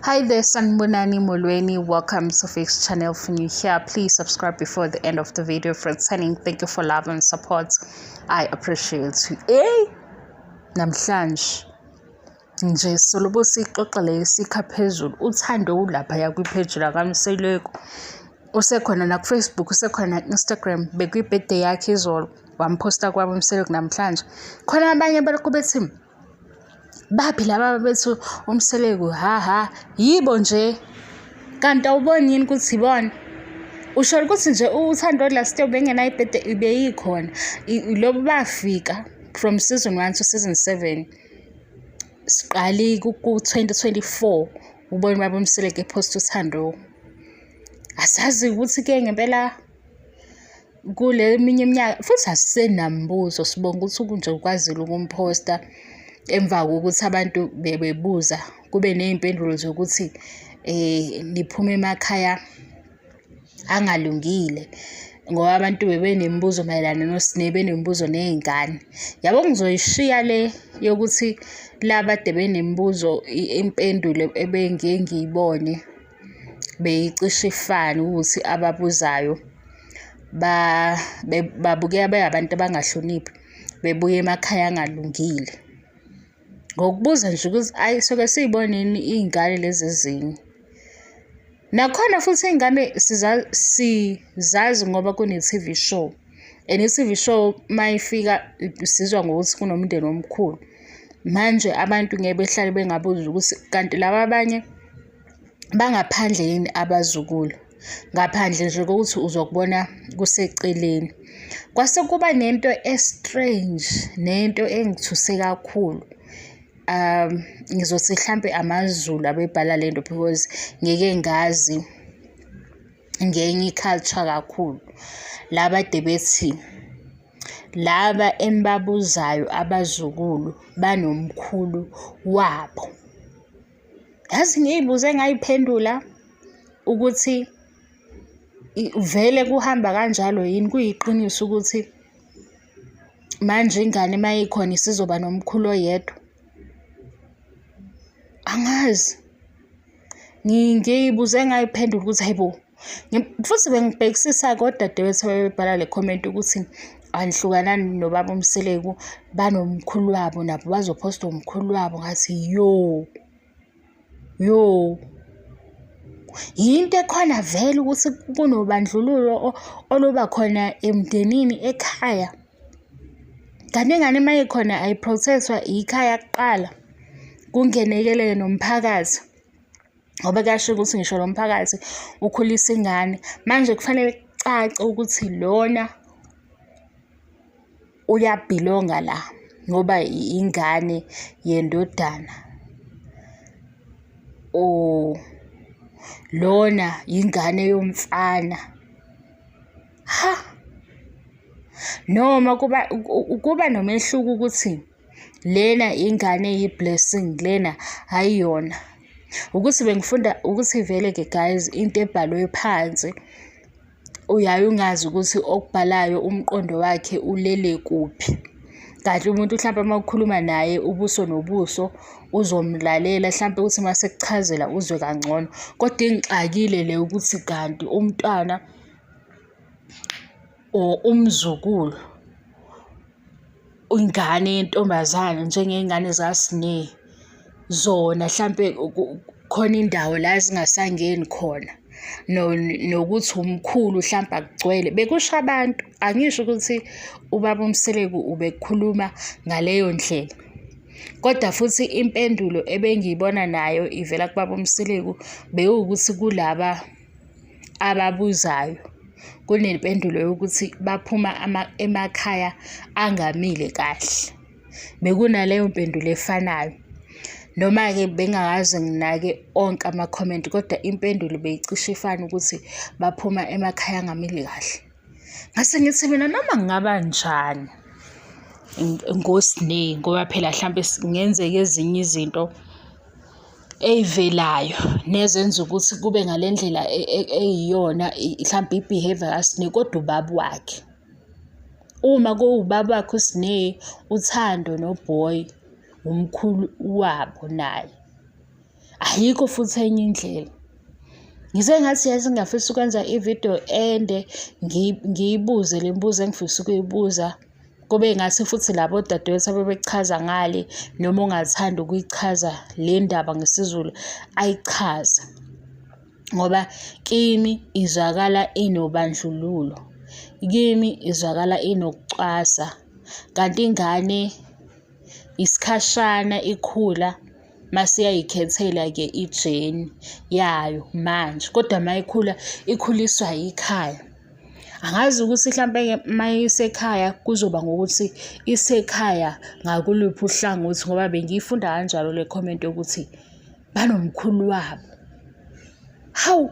Hi there, Sanibonani Molweni. Welcome to Fix Channel. If you're new here, please subscribe before the end of the video. For returning, thank you for love and support. I appreciate you. Hey, namhlanje nje solobo sixoxa le sikha phezulu uthando ulaphaya kwipheji lakaMseleku, usekhona naku-Facebook, usekhona na-Instagram. Bekuyi-birthday yakhe izolo, wamphosta kwabo uMseleku. Namhlanje khona abanye balokhu bethi baphi laba bethu uMseleku, ha ha, yibo nje. Kanti awuboni yini ukuthi ibona? Usho ukuthi nje uthando last year bengenayo i-birthday, ibeyikhona lobu bafika from season 1 to season 7. Siqale ku-2024 ubona ubaba uMseleku ephosta uthando. Asazi ukuthi-ke ngempela kule eminye iminyaka futhi asisenambuzo. Sibonga ukuthi nje ukwazile ukumphosta emva kokuthi abantu bebebuza, kube ney'mpendulo zokuthi niphume emakhaya angalungile, ngoba abantu bebenemibuzo mayelana noSne, benemibuzo ney'ngane yabo. Ngizoyishiya le yokuthi laba ade benemibuzo, impendulo ebengike ngiyibone beyicishe ifane, ukuthi ababuzayo babukeka bengabantu abangahloniphi, bebuya emakhaya angalungile, ngokubuza nje ukuthi ayi, soke siyiboneni iy'ngane lezi ezinye. Nakhona futhi iy'ngane sizazi ngoba kune-TV show, and i-TV show mayifika sizwa ngokuthi kunomndeni omkhulu. Manje abantu ngeke behlale bengabuza ukuthi kanti laba abanye bangaphandle yini abazukulu, ngaphandle nje kokuthi uzokubona kuseceleni. Kwase kuba nento e-strange nento engithuse kakhulu. Ngizothi hlampe amaZulu abebhala lento because ngike ngazi ngenye i-culture kakhulu. Laba ade bethi laba enibabuzayo abazukulu banomkhulu wabo. Yazi, ngiy'buze ngay'phendula ukuthi vele kuhamba kanjalo yini, kuyiqiniso ukuthi manje ingane uma ikhona isizoba nomkhulu oyedwa? Angazi. Ngiy'buze ngay'phendula ukuthi hhayi bo. Futhi bengibhekisisa kodadewethu ababebhala le comment ukuthi anihlukanani nobaba uMseleku, banomkhulu wabo nabo, bazophosta umkhulu wabo. Ngathi yo, yo, yinto ekhona vele ukuthi kunobandlululo oluba khona emndenini ekhaya. Kanti ingane uma ikhona ayi-protect-wa ikhaya kuqala, kungenekelele nomphakathi, ngoba kuyasho ukuthi ngisho nomphakathi ukhulisa ingane. Manje kufanele kucace ukuthi lona uyabhilonga la ngoba ingane yendodana, or lona ingane yomfana. Ha, noma kuba nomehluko ukuthi lena ingane eyi-blessing, lena ayiyona. Ukuthi bengifunda ukuthi vele-ke guys, into ebhalwe phansi uyaye ungazi ukuthi okubhalayo umqondo wakhe ulele kuphi. Kanti umuntu hlampe uma ukhuluma naye ubuso nobuso uzomlalela, hlampe ukuthi uma sekuchazela uzwe kangcono. Kodwa ingixakile le ukuthi kanti umntwana or umzukulu, ingane yentombazane njengey'ngane zikaSne, zona hlampe khona indawo la ezingasangeni khona, nokuthi umkhulu hlampe akugcwele. Bekusho abantu, angisho ukuthi ubaba uMseleku ubekhuluma ngaleyo ndlela. Kodwa futhi impendulo ebengiyibona nayo ivela kubaba uMseleku bekuwukuthi kulaba ababuzayo kunempendulo yokuthi baphuma emakhaya angamile kahle. Bekunaleyo mpendulo efanayo. Noma-ke bengingakaze nginake onke amakhomenti, kodwa impendulo beyicishe ifane ukuthi baphuma emakhaya angamile kahle. Ngase ngithi mina noma kungaba njani ngoSne, ngoba phela hlampe kungenzeka ezinye izinto ey'velayo nezenza ukuthi kube ngale ndlela eyiyona hlampe i-behaviour kaSne, kodwa ubaba wakhe. Uma kuwubaba wakhe uSne, uThando noBoy umkhulu wabo naye. Ayikho futhi enye indlela. Ngize ngathi yazi ngiyafisa ukwenza ividiyo ende ngiyibuze le mibuzo engifisa ukuyibuza. Kube ngathi futhi labo dadewethu abebechaza ngale noma ongathanda ukuyichaza le ndaba ngesiZulu ayichaze. Ngoba kimi izwakala inobandlululo, kimi izwakala inokucwasa, kanti ingane isikhashana ikhula mase iyayikhethela-ke ijeni yayo manje, kodwa uma ikhula ikhuliswa yikhaya. Angazi ukuthi hlampe-ke uma isekhaya kuzoba ngokuthi isekhaya ngakuluphi uhlangothi ngoba bengiyifunda kanjalo le comment yokuthi banomkhulu wabo. Hawu!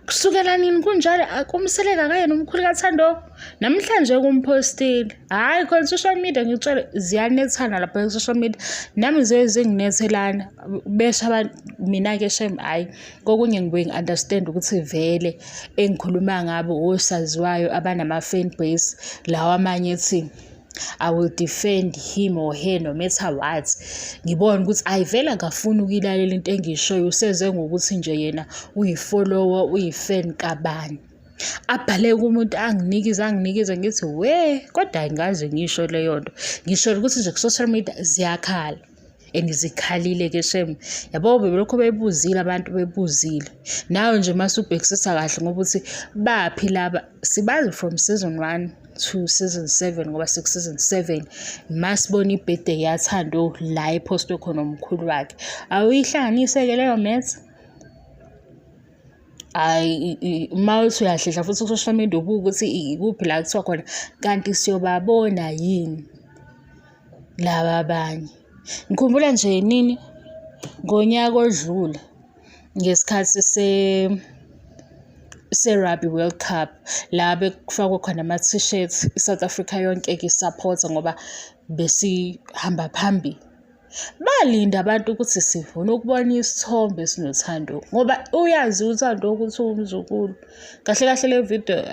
Kusukela nini kunjalo kumseleka akayena umkhulu kaThando? Namhlanje kumphostile. Hhayi khona social media ngikutshele ziyanethana lapha ku-social media. Nami ziye zinginethelana besho abantu mina-ke shame hhayi kokunye ngibuye ngi-understand ukuthi vele engikhuluma ngabo osaziwayo abanama-fan base lawa amanye ethi I will defend him or her no matter what. Ngibone ukuthi ayivele akafuni ukuyilalela into engiyishoyo useze ngokuthi nje yena uyi-follower, uyi-fan kabani. Abhale kumuntu anginikize anginikize ngithi we kodwa angikaze ngisho leyo nto. Ngisho ukuthi nje ku-social media ziyakhala and zikhalile-ke shem. Yabo bebelokhu bebuzile abantu bebuzile. Nawe nje mase ubhekisisa kahle ngoba uthi baphi laba sibazi from season 1 to season 7 ngoba siku-season 7 masibona i-birthday yaThando la ephostwe khona umkhulu wakhe. Awuyihlanganise-ke leyo maths? Hhayi uma uthi uyahlehla futhi ku-social media ubuke ukuthi ikuphi la kuthiwa khona kanti siyobabona yini laba abanye. Ngikhumbula nje nini ngonyaka odlule ngesikhathi se-Rugby World Cup la bekufakwe khona ama-t-shirt i-South Africa yonke-ke isaphotha ngoba besihamba phambili. Balinda abantu ukuthi sifuna ukubona isithombe esinoThando ngoba uyazi uThando ukuthi uwumzukulu. Kahle kahle le video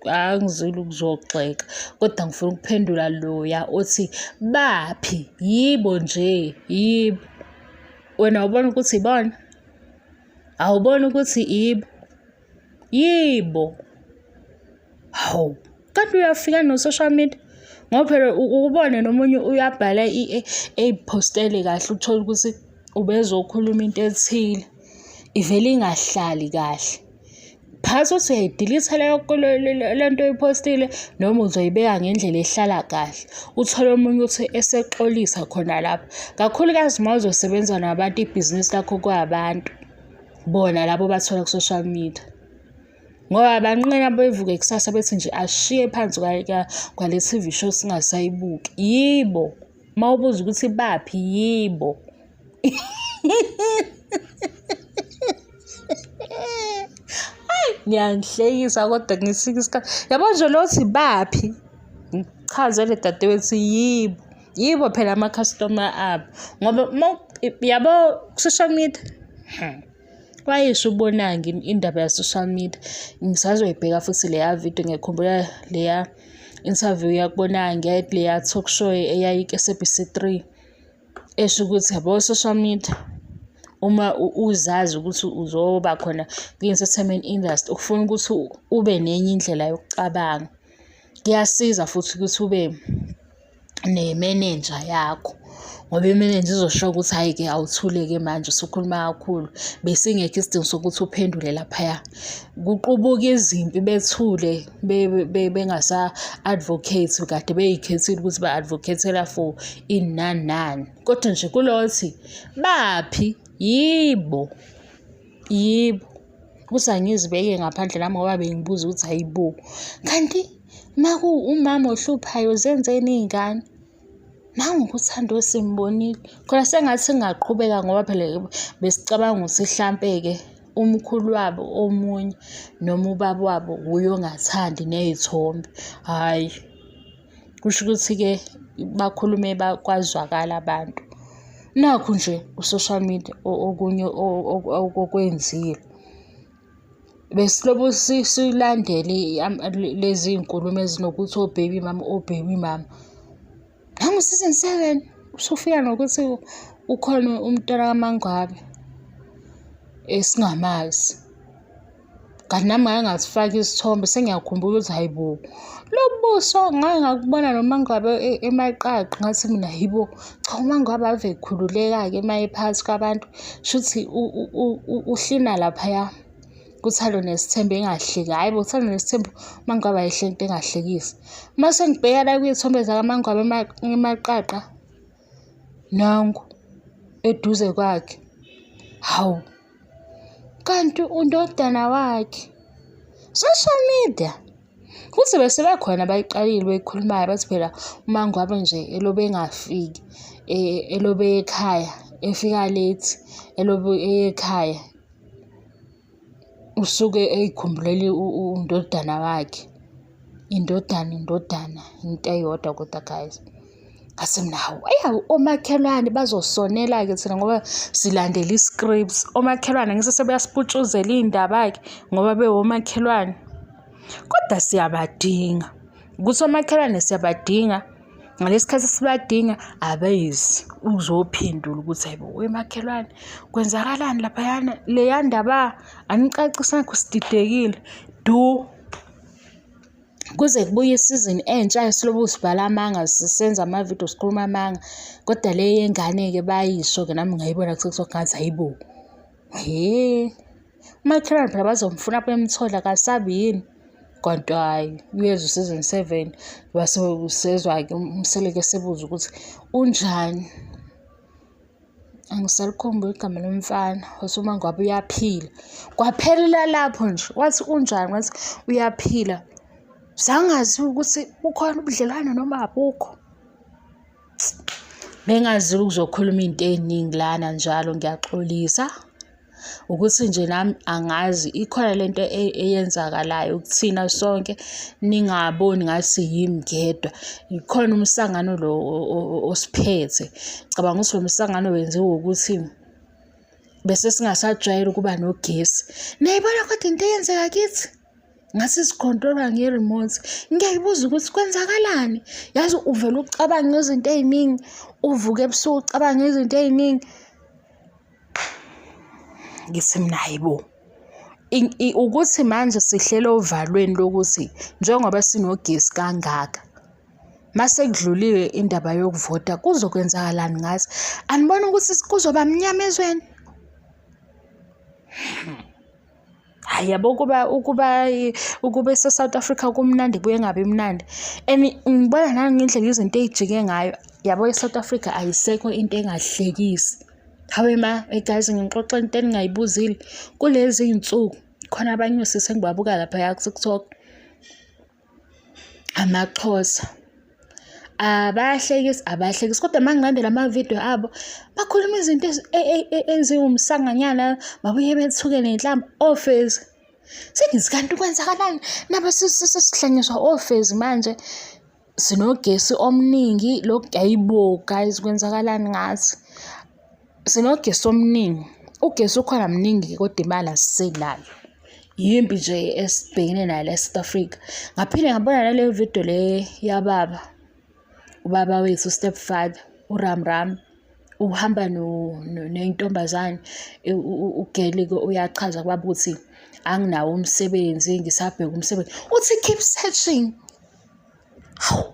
angizile ukuzogxeka kodwa ngifuna ukuphendula loya othi baphi yibo nje yibo. Wena awuboni ukuthi ibona? Awuboni ukuthi ibo? Yibo. Hawu, kanti uyafika no-social media? Ngoba phela ubone nomunye uyabhala ey'phostele kahle uthole ukuthi ubezokhuluma into ethile, ivele ingahlali kahle. Phakathi uthi uyayidilitha leyo le nto oyiphostile noma uzoyibeka ngendlela ehlala kahle. Uthole omunye uthi esexolisa khona lapho. Kakhulukazi uma uzosebenza nabantu ibhizinisi lakho kwabantu, bona labo obathola ku-social media. Ngoba banqena bevuke kusasa bethi nje asishiye phansi kwale T_V show singasayibuki. Yibo, uma ubuza ukuthi baphi, yibo. Hayi, niyangihlekisa kodwa ngesinye isikhathi. Yabo nje lo othi baphi, ngichazele dadewethu yibo. Yibo phela amakhastoma abo ngoba uma yabo ku-social media, Wayesho uBonang indaba ya-social media. Ngisazoyibheka futhi leya video ngiyakhumbula leya interview yakuBonang leya talk show eyayiku-S_A_B_C 3 esho ukuthi yabo social media uma uzazi ukuthi uzoba khona kwi-entertainment industry ufuna ukuthi ube nenye indlela yokucabanga. Kuyasiza futhi ukuthi ube nemenenja yakho ngoba imenenja izosho ukuthi hhayi-ke awuthule-ke manje usukhuluma kakhulu, besingekho isidingo sokuthi uphendule laphaya. Kuqubuka izimpi bethule bengasa-advocate kade bey'khethile ukuthi ba-advocate-ela for ini nani nani. Kodwa nje kulothi baphi? Yibo, yibo. Ukuthi angizibeke ngaphandle nami ngoba bengibuza ukuthi hhayi bo, kanti Makuwumama ohluphayo zenzeni iy'ngane? Nangu uThando simbonile. Khona sengathi singaqhubeka ngoba phela besicabanga ukuthi hlampe-ke umkhulu wabo omunye noma ubaba wabo wuye ongathandi ney'thombe. Hhayi, kusho ukuthi-ke bakhulume kwazwakala abantu. Nakhu nje u-social media okunye okwenzile. Besilobu silandele lezi iy'nkulumo ezinokuthi o-baby mama, o-baby mama. Nangu-season 7 usufika nokuthi Ukhona umntwana kaMangwabe esingamazi. Kanti nami ngake ngasifaka isithombe sengiyakhumbula ukuthi hhayi bo, lo buso ngake ngakubona noMangwabe emaqaqa ngathi mina hhayi bo, cha uMangwabe ave ekhululeka-ke uma ephakathi kwabantu. Shuthi uhlina laphaya kuThando Nesithembu engahleki. Hhayi bo, uThando Nesithembu uMangwabe ayihle into engahlekisi. Uma sengibheka la kwiy'thombe zakaMangwabe emaqaqa, nangu eduze kwakhe. Hawu, kanti undodana wakhe. Social media. Futhi bese bekhona abayiqalile beyikhulumayo bathi phela uMangwabe nje elobe engafiki elobe ekhaya efika late elobe ekhaya usuke ey'khumbulela undodana wakhe. Indodana indodana into eyodwa kodwa guys. Ngathi mina hawu, eyi omakhelwane bazosonela-ke thina ngoba silandela i-script. Omakhelwane ngithi sebeyasiputshuzela iy'ndaba-ke ngoba bewomakhelwane. Kodwa siyabadinga, ukuthi omakhelwane siyabadinga ngalesi khathi sibadinga abezi ukuzophendula ukuthi hayibo wemakhelwane kwenzakalani laphayana leya ndaba anicacisanga sididekile du. Kuze kubuye isizini entsha silobu sibhala amanga senza amavidiyo sikhuluma amanga kodwa le yengane-ke bayisho-ke nami ngayibona ku-TikTok ngathi hayi bo, he umakhelwane phela bazomfuna bemthole akasabi yini kanti hhayi uyeza u-season 7 base usezwa-ke uMseleku esebuza ukuthi unjani. Angisalikhumbuli igama lomfana wathi uma ngabe uyaphila. Kwaphelela lapho nje wathi unjani wathi uyaphila. Sangazi ukuthi bukhona ubudlelwane noma abukho. Bengingazile ukuzokhuluma iy'nto ey'ningi lana njalo ngiyaxolisa. Ukuthi nje nami angazi ikhona lento eyenzakalayo kuthina sonke ningaboni ngathi yimi ngedwa. Ikhona umsangano lo osiphethe. Ngicabanga ukuthi lo msangano wenziwa ukuthi bese singasajwayele ukuba nogesi. Niyayibona kodwa into eyenzeka kithi? Ngathi sikhontrolwa nge-remote. Ngiyayibuza ukuthi kwenzakalani? Yazi uvele ucabange izinto ey'ningi, uvuke ebusuku ucabange izinto ey'ningi. Ngithi mina hhayi bo, ukuthi manje sihleli ovalweni lokuthi njengoba sinogesi kangaka, mase kudlulile indaba yokuvota kuzokwenzakalani ngathi? Aniboni ukuthi kuzoba mnyama ezweni? Hhayi yabo ukuba ukuba ukuba ese-South Africa kumnandi kubuye kungabi mnandi and ngibona nangendlela izinto ey'jike ngayo, yabo e-South Africa ayisekho into engahlekisi. Hawe ma, hey guys nginixoxela into eningayibuzile. Kulezi iy'nsuku khona abanye osisi engibabuka laphaya ku-TikTok. Amaxhosa abahlekisi abahlekisi kodwa uma ngilandela amavidiyo abo bakhuluma izinto e, e, e, eziwumsanganyana babuye bethuke ney'nhlamba ofezi. Sengithi kanti kwenzakalani? Nabo sesihlanyiswa ofezi manje sinogesi omningi lokhu ayibo guys kwenzakalani ngathi? Sinogesi omningi, ugesi ukhona mningi kodwa imali asisenayo. Yimpi nje esibhekene nayo la e-South Africa. Ngaphinde ngabona naleyo video le yababa, ubaba wethu u-step father, uRam Ram uhamba nentombazane ugeli-ke uyachaza kubaba ukuthi anginawo umsebenzi ngisabheka umsebenzi. Uthi keep searching. Hawu!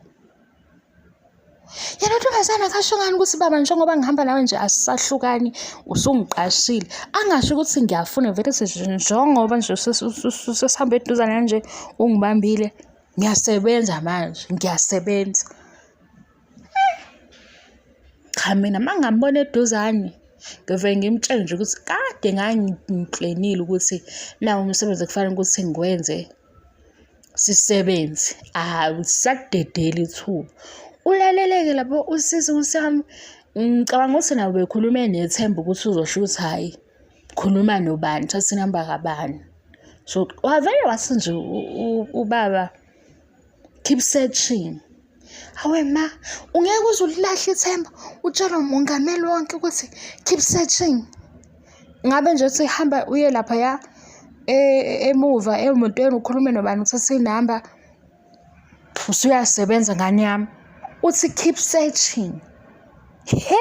Yena ntombazane akasho ngani ukuthi baba njengoba ngihamba nawe nje asisahlukani usungiqashile. Angasho ukuthi ngiyafuna vele njengoba nje sesihambe eduzane kanje ungibambile ngiyasebenza manje ngiyasebenza. Cha mina uma ngingambona eduzane ngivele ngimtshele nje ukuthi kade ngangiklenile ukuthi nawu umsebenzi ekufanele ukuthi ngiwenze. Sisebenze awusadedeli ithuba. Ulalele-ke lapho usisi nkosi yami, ngicabanga ukuthi nawe bekhuluma enethemba ukuthi uzosho ukuthi hhayi khuluma nobani, thatha inamba kabani. So wavele wathi nje ubaba keep searching. Hawe ma, ungeke uze ulilahle ithemba utshele umongameli wonke ukuthi keep searching. Ngabe nje uthi hamba uye laphaya emuva emotweni ukhulume nobani uthathe inamba usuyasebenza ngane yami. Uthi keep searching. He!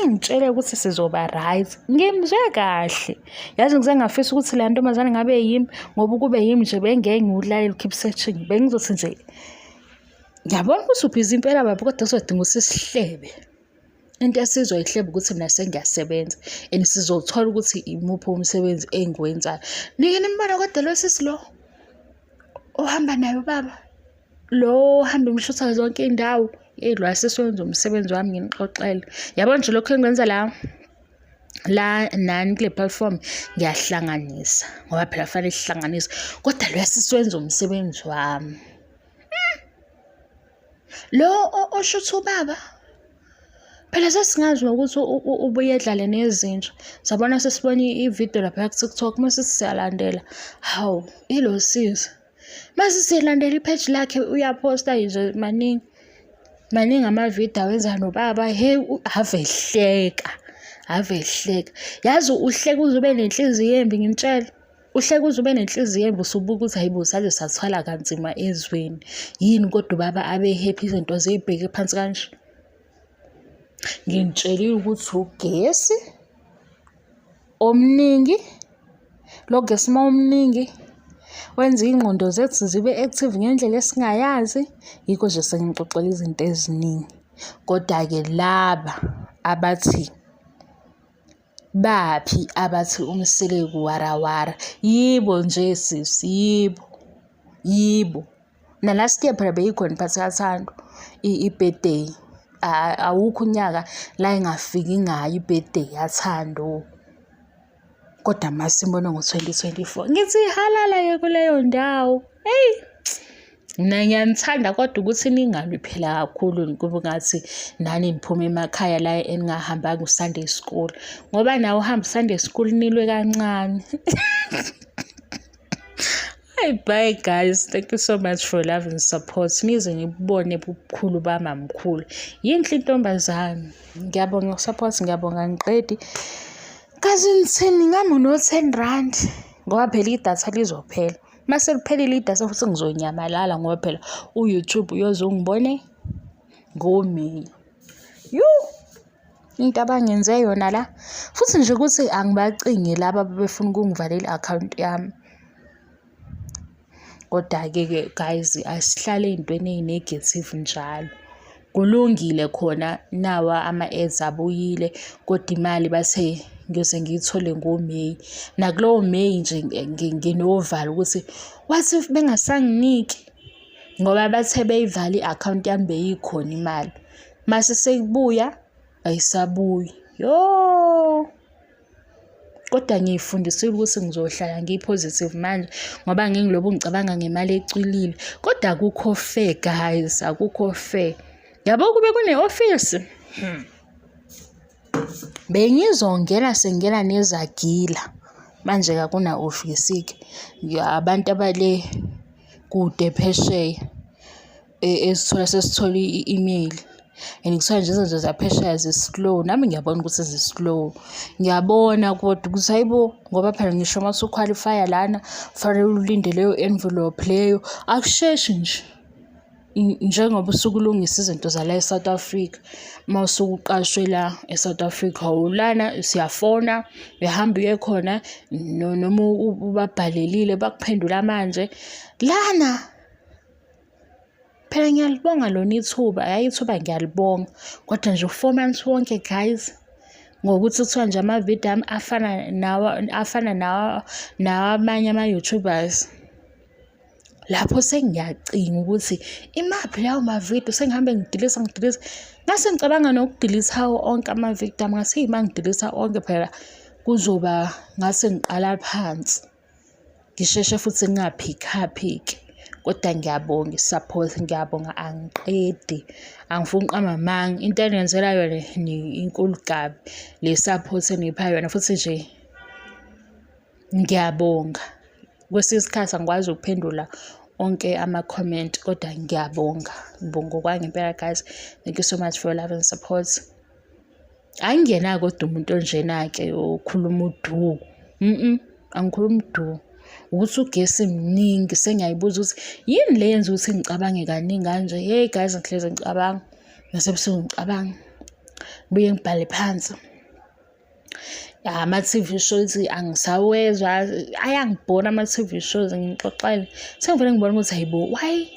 Ningitshele ukuthi sizoba right. Ngimzwe kahle. Yazi ngize ngafisa ukuthi le ntombazane ngabe yimi ngoba ukube yimi nje bengeke ngiwulalele keep searching. Bengizothi nje ngiyabona ukuthi ubhizi impela baba kodwa kuzodinga ukuthi sihlebe. Into esizwa ihlebe ukuthi mina sengiyasebenza and sizothola ukuthi imuphi umsebenzi engiwenzayo. Nike nimbona kodwa lo sisi lo ohamba naye ubaba lo ohamba emshutha zonke iy'ndawo. Eyi lo sisi wenza umsebenzi wami nginixoxele. Yabo nje lokhu engikwenza la la nani kule platform ngiyahlanganisa ngoba phela kufanele sihlanganise kodwa lo sisi wenza umsebenzi wami. Lo oshutha ubaba phela sesingazi nokuthi ubuye edlale nezinja. Sabona sesibona ividiyo lapha ku-TikTok mase siyalandela. Hawu, ilo sisi. Mase silandela ipheji lakhe uyaphosta nje maningi. Maningi amavidiyo awenza nobaba. He, ave ehleka. Ave ehleka. Yazi uhleka uze ube nenhliziyo embi ngimtshela. Uhleka uze ube nenhliziyo embi usubuka ukuthi hayibo saze sathwala kanzima ezweni. Yini kodwa ubaba abe happy izinto zibheke phansi kanje. Nginitshelile ukuthi ugesi omningi, lo gesi uma umningi wenza iy'ngqondo zethu zibe active ngendlela esingayazi. Yikho nje sengixoxela izinto eziningi. Koda-ke laba abathi baphi abathi uMseleku warawara, yibo nje sisi, yibo, yibo. Na-last year phela beyikhona iphathi kaThando, i-birthday. Awukho unyaka la engafiki ngayo i-birthday yaThando. Kodwa mase imbona ngo-2024, ngithi halala-ke kuleyo ndawo, eyi. Mina ngiyanithanda kodwa ukuthi ningalwi phela kakhulu kube ngathi nani niphuma emakhaya la eningahambanga u-Sunday school ngoba nawe uhamba u-Sunday school nilwe kancane. Hi bye guys, thank you so much for love and support. Nize ngibone ubukhulu bamamkhulu. Yinhle intombazane. Ngiyabonga support, ngiyabonga ngiqedi. Kazi ngithini ngami no 10 rand ngoba phela idatha lizophela. Mase liphelile idatha futhi ngizonyamalala ngoba phela u-YouTube uyoze ungibone ngoMeyi. Yu! Into abangenze yona la. Futhi nje ukuthi angibacingi laba ababefuna ukungivalela i-akhawunti yami. Koda-ke ke guys, asihlale ey'ntweni ey'negative njalo. Kulungile khona nawa ama-ads abuyile kodwa imali bathe ngiyoze ngiyithole ngoMeyi. Nakulowo Meyi nje nginovalo ukuthi what if bengasanginiki ngoba bathe beyivala i-akhawunti yami beyikhona imali. Mase sekubuya ayisabuyi. Yo! Kodwa ngiy'fundisile ukuthi ngizohlala ngiyi-positive manje ngoba ngingilobu ngicabanga ngemali ecwilile. Kodwa akukho fair guys, akukho fair. Yabo kube kune-ofisi? Bengizongena sengingena nezagila. Manje akuna-ofisi-ke. Abantu abale kude phesheya esithola sesithola i-email and kuthiwa nje izinto zaphesheya zi-slow. Nami ngiyabona ukuthi zi-slow. Ngiyabona kodwa ukuthi hayi bo, ngoba phela ngisho uma usu-qualify-a lana kufanele ulinde leyo envelope leyo. Akusheshi nje njengoba usuke ulungisa izinto zala e-South Africa. Uma usuke uqashwe la e-South Africa, ulana siyafona, uyahamba uye khona noma ubabhalelile bakuphendula manje. Lana phela ngiyalibonga lona ithuba, hhayi ithuba ngiyalibonga kodwa nje u-four months wonke guys ngokuthi kuthiwa nje amavidiyo ami afana nawa afana nawa nawamanye ama-YouTubers. Lapho sengiyacinga ukuthi imaphi lawo mavidiyo sengihambe ngidilisa ngidilisa. Ngase ngicabanga nokudilisa onke amavidiyo ami ngathi uma ngidilisa onke phela kuzoba ngase ngiqala phansi. Ngisheshe futhi ngingaphikhaphi-ke. Kodwa ngiyabonga i-support, ngiyabonga angiqedi. Angifuni ukuqamba amanga, into eningenzela yona inkulu kabi. Le support eningipha yona futhi nje ngiyabonga. Kwesinye isikhathi angikwazi ukuphendula onke ama-comment kodwa ngiyabonga. Ngibonga okwangempela guys. Thank you so much for your love and support. Angiyena kodwa umuntu onjena-ke okhuluma udu. Angikhulumi du. Ukuthi ugesi mningi sengiyayibuza ukuthi yini le yenza ukuthi ngicabange kaningi kanje. Hey guys, ngihlezi ngicabanga nasebusuku ngicabanga. Ngibuye ngibhale phansi. Ama-T_V shows angisawezwa, ayangibhora ama-T_V shows ngixoxele. Sengivele ngibona ukuthi hhayi bo, why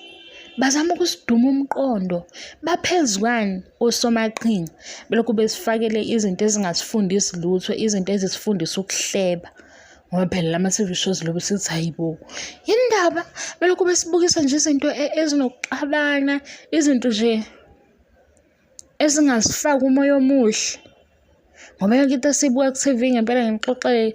bazama ukusiduma umqondo, baphezu kwani osomaqhinga belokhu besifakele izinto ezingasifundisi lutho, izinto ezisifundisa ukuhleba. Ngoba phela lama-T_V shows lobu sithi hhayi bo, yini ndaba belokhu besibukisa nje izinto ezinokuxabana, izinto nje ezingasifaki umoya omuhle. Ngoba yonke into esiyibuka ku-T_V ngempela ngixoxele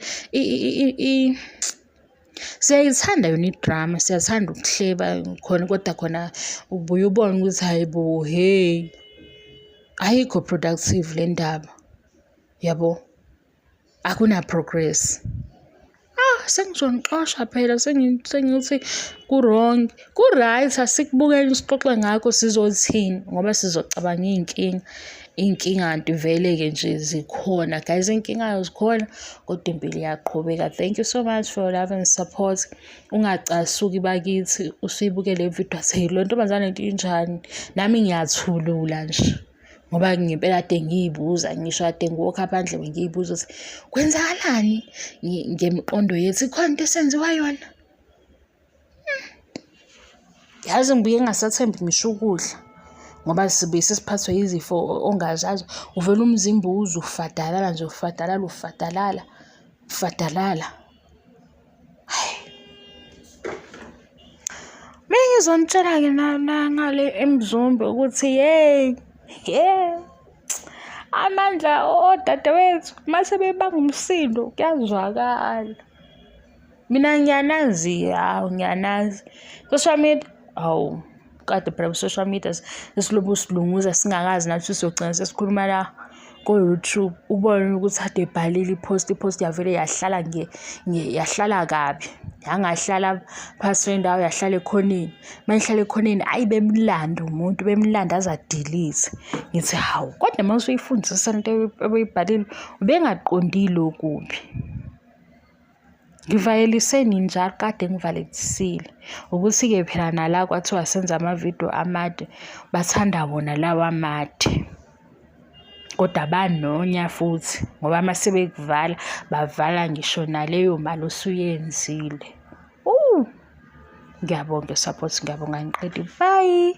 siyayithanda yona idrama, siyathanda ukuhleba khona kodwa khona ubuye ubone ukuthi hhayi bo, hhe, ayikho productive le ndaba, yabo. Akuna-progress. Ah, sengizonixosha phela sengithi ku-wrong. Ku-right, asikubukeni sixoxe ngakho sizothini ngoba sizocabanga iy'nkinga. Iy'nkinga kanti vele-ke nje zikhona guys, iy'nkinga zikhona kodwa impilo iyaqhubeka. Thank you so much for your love and support. Ungacasuki bakithi usuyibuke le video athi lo ntombazane into injani. Nami ngiyathulula nje. Ngoba ngempela kade ngiy'buza ngisho kade ngiwokha phandle bengiy'buza ukuthi kwenzakalani ngemiqondo yethu, ikhona into esenziwa yona? Yazi ngibuye ngingasathembi ngisho ukudla ngoba sibuye sesiphathwe yizifo ongazazi. Uvele umzimba uwuzwe ufadalala nje ufadalala ufadalala ufadalala. Hhayi. Mina ngizonitshela-ke nangale eMzumbe ukuthi yeyi, ye amandla odadewethu mase bebanga umsindo kuyazwakala. Mina ngiyanazi, hawu ngiyanazi. Social media, hawu kade phela ku-social media sesilobu silunguza singakazi nathi sizogcina sesikhuluma la ko-YouTube ubone ukuthi ade ebhalile i-post, i-post yavele yahlala yahlala kabi, yangahlala phakathi nendawo yahlala ekhoneni. Uma ihlala ekhoneni ayi bemlanda umuntu, bemlanda aze adilize. Ngithi hawu, kodwa uma usuyifundisisa lento ebeyibhalile ubengaqondile okubi. Ngivaleliswe nini njalo kade ngivalelisile. Ukuthi-ke phela nala kwathiwa senze amavidiyo amade, bathanda wona lawa amade. Kodwa banonya futhi ngoba uma sebekuvala bavala ngisho naleyo mali osuyenzile. Ngiyabonga i-support, ngiyabonga angiqedi. Bye.